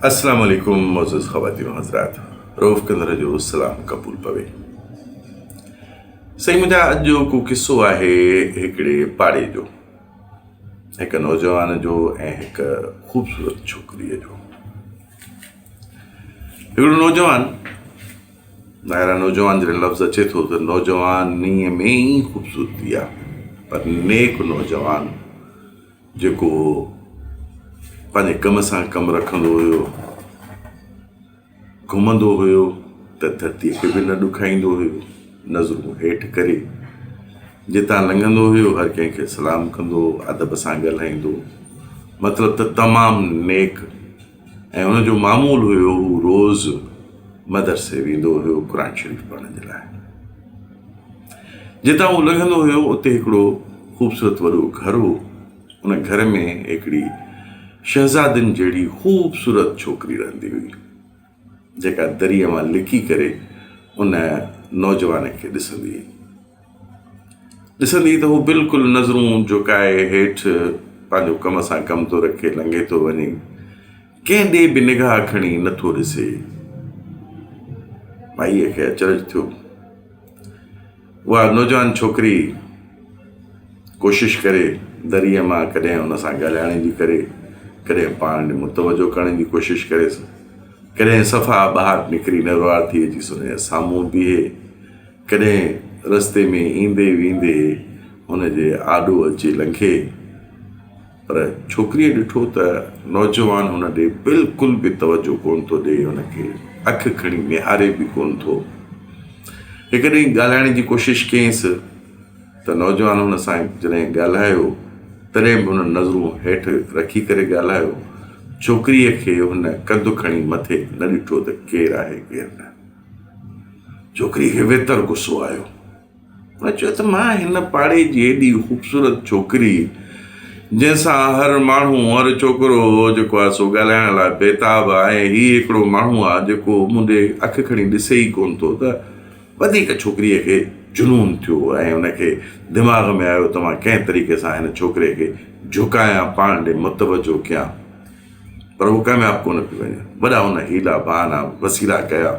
السلام عليڪم معزز خواتين و حضرات روف ڪندر جو سلام قبول پوي. سائين منهنجا اڄ جو ڪو قصو آهي هڪڙي پاڙي جو، هڪ نوجوان جو ۽ هڪ خوبصورت ڇوڪريء جو. هڪڙو نوجوان، ظاهر آهي نوجوان جڏهن لفظ اچي ٿو ته نوجوانيء ۾ ئي خوبصورتي آهي، پر نيڪ نوجوان جيڪو پنهنجي ڪم سان ڪم رکندو هيو، گهمندو هيو ته ڌرتيء کي به نه ڏکائيندو هيو، نظرون هيٺ ڪري جتان لنگهندو هيو هر ڪنهن کي سلام ڪندو هو، ادب سان ڳالهائيندو هو، مطلب ته تمام نيڪ ۽ ان جو معمول هيو هو روز مدرسي ويندو هيو قرآن شريف پڙهڻ جي لاء. جتان هو لنگهندو هيو اتي هڪڙو خوبصورت وڏو گهر هو. ان گهر ۾ هڪڙي شهزادين جهڙي خوبصورت ڇوڪري رهندي هئي، جيڪا دريء مان لڪي ڪري ان نوجوان کي ڏسندي هئي. ڏسندي هئي ته هو بلڪل نظرون جهڪائي هيٺ پنهنجو ڪم سان ڪم ٿو رکي لنگهي ٿو وڃي. ڪنهن ڏي به نگاهه کڻي نٿو ڏسي. مائيء کي اچرج ٿيو. اها نوجوان ڇوڪري ڪوشش ڪري دريء مان ڪڏهن هن سان ڳالهائڻ جي ڪري، ڪڏهن پاڻ ڏي متوجهه ڪرڻ جي ڪوشش ڪريس، ڪڏهن صفا ٻاهر نڪري نروار ٿي اچي هن جي سامهون بيهي، ڪڏهن رستي ۾ ايندي ويندي هن جي آڏو اچي لنگهي. پر ڇوڪريء ڏٺو ته نوجوان هن ڏي بلڪل به توجهه ڪونه ٿو ڏئي، هن کي اک کڻي نهاري به ڪونه ٿو. هڪ ڏينهن ڳالهائڻ جي ڪوشش ڪيائينس ته نوجوان هن سان جڏهن ڳالهايو، تڏهن به هن نظرون هيٺ رکي ڪري ڳالهايو. ڇوڪريء کي هن ڪنڌ کڻي مٿي نه ڏٺو ته ڪير آهي ڪير نه. ڇوڪريء کي ويتر غصو آيو. هن چيو ته مان هن پاڙي جي ايڏي خوبصورت ڇوڪري جنهن سان هر ماڻهو هر ڇوڪرو جيڪو آهي سو ڳالهائڻ لاء بيتاب آهي ۽ هي هڪڙو ماڻهو آهي جيڪو مون ڏي اک کڻي ڏسي ئي ڪونه ٿو ته وڌيڪ ڇوڪريء کي جنون ٿيو ۽ هن کي دماغ ۾ آيو ته مان ڪنهن طريقي سان هن ڇوڪري کي جهڪايان پاڻ ڏي متوجهه ڪيان. پر هو ڪامياب ڪونه پيو وڃي. وڏا هن حيلا، بهانا، وسيلا ڪيا.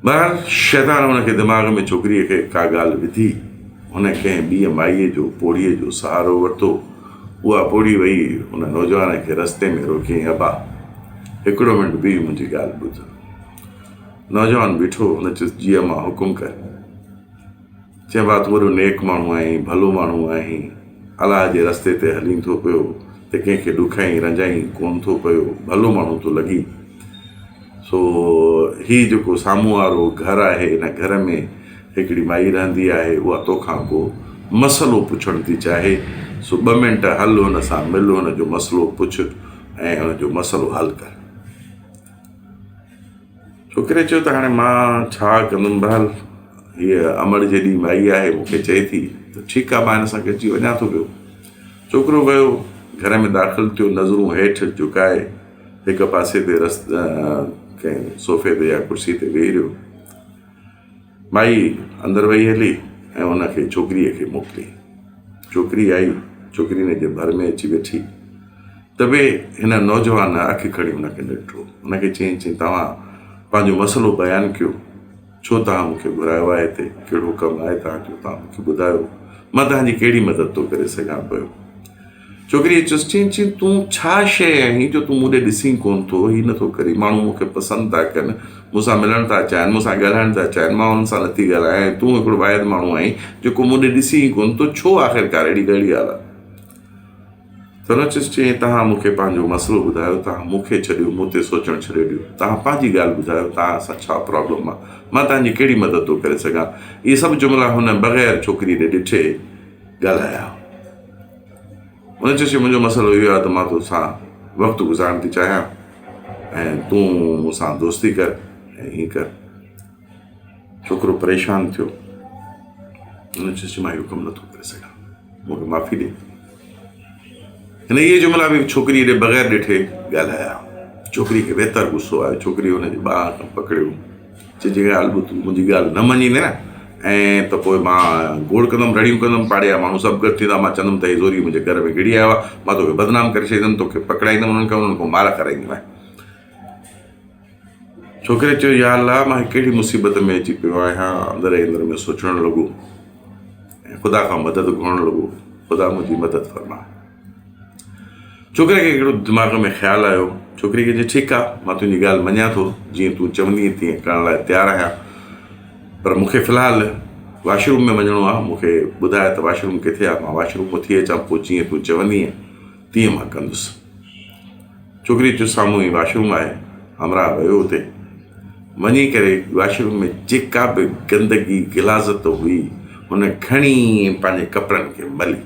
بهرحال شيطان هن کي دماغ ۾ ڇوڪريء کي ڪا ڳالهه وڌي. هن ڪنهن ٻيء مائيء جو پوڙهيء جو سهارو ورتو. اها پوڙهي وئي ان نوجوان کي رستي ۾ روڪيائين، ابا! هڪڙو منٽ بيهه منهنجي ڳالهه ٻڌ. نوجوان بيٺو. هن چيس، جي اما! حڪم ڪر. چيائين، ڀاء تون وڏو نيڪ ماڻهو آهين، ڀلو ماڻهو آهين، الله جي رستي تي هلين ٿو پيو ته ڪنهن کي ڏکائين رنجائين ڪونه ٿو پيو، ڀلو ماڻهو ٿو لڳين. سو هي جيڪو سامهون وارو گهر آهي، ان گهر ۾ هڪڙي مائي رهندي آهي، اها توکان ڪو مسئلو پڇڻ ٿي چاهي، سو ٻه منٽ هل هن سان مل، هن جو مسئلو پڇ ۽ هن جو مسئلو حل ڪر. ڇوڪري چيو ته هاڻي مان ڇا ڪندم بهرحال هيء امڙ جيڏي مائي آهي مون کي چئي ٿي ته ٺيڪ آهي مان هن سان گڏجي وڃان ٿو پيو. ڇوڪرو ويو گهر ۾ داخل ٿيو نظرون هيٺ جهڪائي هڪ پاسي تي رس ڪنهن صوفي تي يا ڪرسي تي ويهي رهيو. مائي اندر وئي هلي ۽ ان کي ڇوڪريء کي موڪلي. ڇوڪري آئي، ڇوڪري هن جي ڀر ۾ اچي ويٺي ته به هن نوجوان اک کڻي هن کي نه ڏٺو. هن کي چيائين، چيائين توهان پنهنجو مسئلو بيان ڪيو، ڇو توهان مون کي گهرايو آهي هتي، ڪهڙو ڪم آهي توهان جو، توهان مون کي ٻڌايو، مان توهان جي ڪهڙي مدد ٿو ڪري سگهان پيو. ڇوڪريء چيس، چين چين تون ڇا شيء آهين جو تون مون ڏي ڏسين ڪونه ٿو، هي نٿو ڪرين، ماڻهو مون کي پسند ٿا ڪن، مون سان ملڻ ٿا چاهين، مون سان ڳالهائڻ ٿا چاهين، مان انهن سان نٿي ڳالهايان ۽ تون هڪڙو واحد ماڻهو آهين جيڪو مون ڏي ڏسين ئي ڪونه ٿو، ڇو آخرڪار اهڙي ڪهڙي ڳالهه آهي؟ ته هن چيس، چيائين توهان مون کي پنهنجو مسئلو ٻڌايو، توهان مون کي ڇڏيو، مون تي سوچڻ ڇڏي ڏيو، توهان پنهنجي ڳالهه ٻڌايو، توهان سان ڇا پرابلم آهي، مان توهان جي ڪهڙي مدد ٿو ڪري سگهان؟ اهي سڀ جملا هن بغير ڇوڪريء ڏي ڏٺي ڳالهايا. هن چيس، منهنجو مسئلو اهو آهي ته مان تو سان وقت گذارڻ ٿي چاهيان ۽ تون مون سان دوستي ڪر ۽ ائين ڪر. ڇوڪرو پريشان ٿيو. هن چيس، مان اهو ڪم نٿو ڪري سگهان، مون کي معافي ڏي. هن اهي جملا به ڇوڪريء ڏي بغير ڏٺي ڳالهايا. ڇوڪريء کي ويتر غصو آيو. ڇوڪريء هن جي ٻانهن کان پڪڙيو. چي، جي ڳالهه ٻڌ، تون منهنجي ڳالهه نه مڃيندين نه، ۽ ته پوء مان گوڙ ڪندم، رڙيون ڪندم، پاڙي جا ماڻهو سڀ گڏ ٿيندا، مان چوندم ته هي زوريء منهنجي گهر ۾ گهڙي آيو آهي، مان توکي بدنام ڪري ڇڏيندم، توکي پڪڙائيندم انهن کان، انهن کان مار کارائينديمانء. ڇوڪري چيو، يا الله! مان هي ڪهڙي مصيبت ۾ اچي پيو آهيان، اندر ئي اندر ۾ سوچڻ لڳو ۽ خدا کان مدد گهرڻ لڳو، خدا منهنجي مدد فرماء. ڇوڪري کي هڪڙو دماغ ۾ خيال آيو. ڇوڪري کي چيائين، ٺيڪ آ، مان تنهنجي ڳالهه مڃان ٿو، جيئن تون چوندينء تيئن ڪرڻ لاء تيار آهيان، پر مون کي في الحال واش روم ۾ وڃڻو آ، مون کي ٻڌاء ته واش روم ڪٿي آ، مان واش روم مان ٿي اچان، پوء جيئن تون چوندينء تيئن مان ڪندس. ڇوڪري چيو، سامهون ئي واش روم آهي. همراهه ويو اتي وڃي ڪري واش روم ۾ جيڪا به گندگي غلاظت هئي، هن کڻي پنهنجي ڪپڙن کي ملي.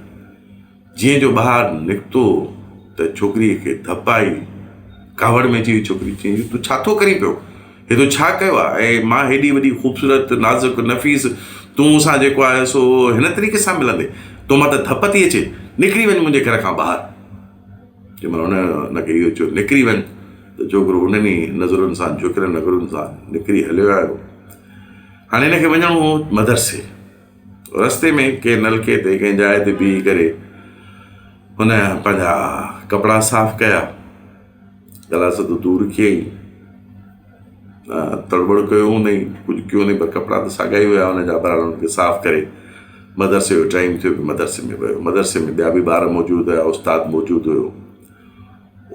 جيئن جو ٻاهر نڪتو ته ڇوڪريء کي ڌپ آئي. ڪاوڙ ۾ اچي وئي ڇوڪري. چيائين، تون ڇا ٿو ڪرين پيو؟ هي تو ڇا ڪيو آهي؟ ۽ مان هيڏي وڏي خوبصورت، نازڪ، نفيس، تون مون سان جيڪو آهي سو هن طريقي سان ملندين؟ تو مان ته ڌپ ٿي اچي. نڪري وڃ منهنجي گهر کان ٻاهر. جنهن مهل هن هن کي اهو چيو نڪري وڃ ته ڇوڪرو انهن ئي نظرن سان جهڪيل نظرن سان نڪري هليو آيو. هاڻي هن کي وڃڻو هو مدرسي. رستي ۾ ڪنهن نلڪي تي ڪنهن جاء تي بيهي ڪري هن پنهنجا ڪپڙا صاف ڪيا غلاظت دور ڪيائين تڙٻڙ ڪيو هوندائين ڪجهه ڪيو هوندائين پر ڪپڙا ته ساڳيا ئي هيا هن جا بهرحال هن کي صاف ڪري مدرسي جو ٽائيم ٿيو مدرسي ۾ ويو مدرسي ۾ ٻيا به ٻار موجود هيا استاد موجود هيو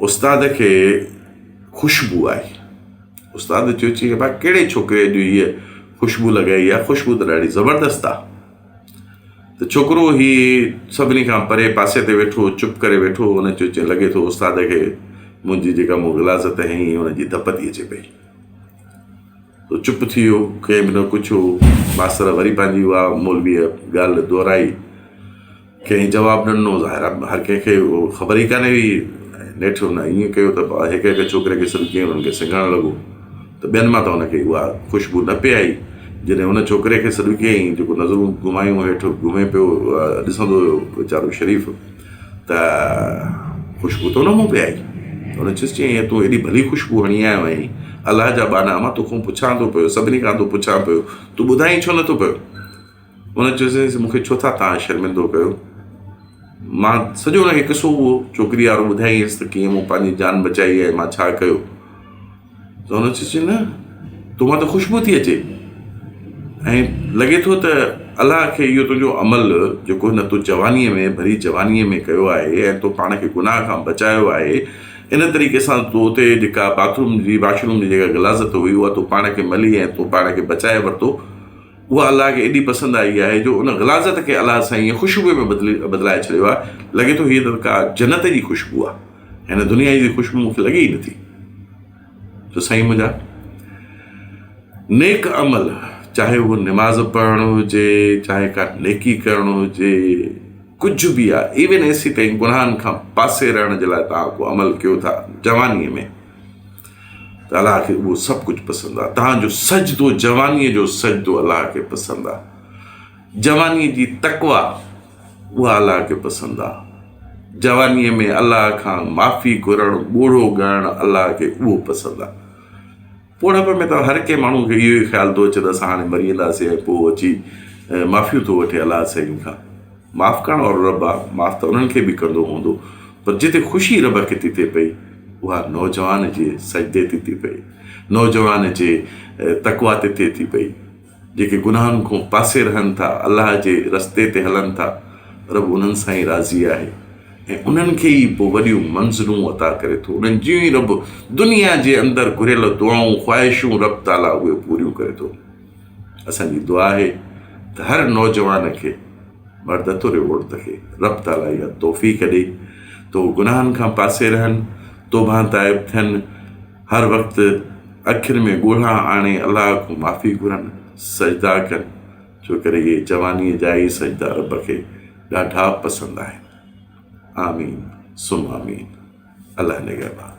استاد کي خوشبو آئي. استاد چيو چي ڀاء ڪهڙي ڇوڪري اڄ هيء خوشبو لڳائي آهي خوشبو ته ڏاڍي زبردست آهي ته ڇوڪرو هي سڀني کان پري پاسي تي ويٺو چپ ڪري ويٺو هن چيو چي لڳي ٿو استاد کي منهنجي جيڪا مون غلاظت هنئي ان جي ڌپ ٿي اچي پئي تو چپ ٿي ويو ڪنهن به نه ڪڇيو ماستر وري پنهنجي اها مولويء ڳالهه دهرائي ڪنهن جواب نه ڏنو، ظاهر آهي هر ڪنهن کي خبر ئي ڪانه هئي، نيٺ هن ائين ڪيو ته هڪ هڪ ڇوڪري کي سڏ ڪيائين انهن کي سنگهڻ لڳو ته ٻين مان ته هن کي اها خوشبو نه پئي آئي، جڏهن ان ڇوڪري کي سڏ ڪيائين جيڪو نظرون گهمايون هيٺ گهمي پيو ڏسندو هيو ويچارو شريف ته خوشبو ته ان مان پئي آئي، هن چيس چيائين تون ايڏي ڀلي خوشبو هڻي آيو آهين الله جا ٻانها مان توکان پڇان ٿو پيو سڀني کان ٿو پڇان پيو تون ٻڌائين ڇو نٿو پيو؟ هن چيس، مون کي ڇو ٿا توهان شرمندو ڪيو؟ مان سڄو هن کي قصو اهو ڇوڪري وارو ٻڌايائينس ته ڪيئن مون پنهنجي جان بچائي ۽ مان ڇا ڪيو. ته هن چيس، نه تو مان ته خوشبو ٿي اچي ۽ لڳي ٿو ته الله کي اهو تنهنجو عمل جيڪو هن تو جوانيء ۾ ڀري جوانيء ۾ ڪيو آهي ۽ تو پاڻ کي گناهه کان بچايو آهي ان طريقي سان تو تي جيڪا باٿروم جي واش روم جي جيڪا غلاظت هئي اها تو پاڻ کي ملي ۽ تو پاڻ کي بچائي ورتو. اها الله کي ايڏي پسند آئي آهي جو ان غلاظت کي الله سائينء خوشبوء ۾ بدلائي ڇڏيو آهي. لڳي ٿو هيء ته ڪا جنت جي خوشبو آهي. هن دنيا جي خوشبو مون کي لڳي ئي نٿي. ته سائين منهنجا نيڪ عمل چاهي اهو نماز پڙهڻ هجي، چاهي ڪا نيڪي ڪرڻ هجي، ڪجهه به آهي، ايون ايسيتائين گناهن کان پاسي رهڻ جي لاء توهان ڪو عمل ڪيو ٿا جوانيء ۾. ته الله کي اهو سڀ ڪجهه پسند آهي. توهان جو سجدو جوانيء جو سجدو الله کي پسند آهي. جوانيء جي تقويٰ اها الله کي پسند آهي. جوانيء ۾ الله کان معافي گهرڻ، ڳوڙهو ڳائڻ الله کي اهو پسند آهي. پوڙهپ ۾ ته هر ڪنهن ماڻهوء کي اهو ئي خيال ٿو اچي ته اسان هاڻي مري وينداسين ۽ پوء اچي معافيون ٿو وٺي الله سائين کان. معاف ڪرڻ وارو رب آ، معاف ته انهن کي به ڪندو هوندو، پر جتي خوشي رب کي ٿي ٿئي پئي، اها نوجوان جي سجدي تي ٿي پئي، نوجوان جي تقويٰ تي ٿئي ٿي پئي، جيڪي گناهن کان پاسي رهن ٿا، الله جي رستي تي هلن ٿا، رب انهن سان ئي راضي آهي ۽ انهن کي ئي پوء وڏيون منزلون عطا ڪري ٿو، انهن جون ئي رب دنيا جي اندر گهريل دعائون، خواهشون رب تعاليٰ اهي پوريون ڪري ٿو. اسان جي دعا آهي ته هر نوجوان کي مرد توڙي عورت کي رب تعاليٰ اها توفيق ڏي ته هو گناهن کان پاسي رهن، توبه تائب ٿين، هر وقت اکين ۾ ڳوڙها آڻي الله کان معافي گهرن، سجدا ڪن، ڇو ڪري اهي جوانيء جا ئي سجدا رب کي ڏاڍا پسند آهن. آمين ثم آمين. الله نگهبان.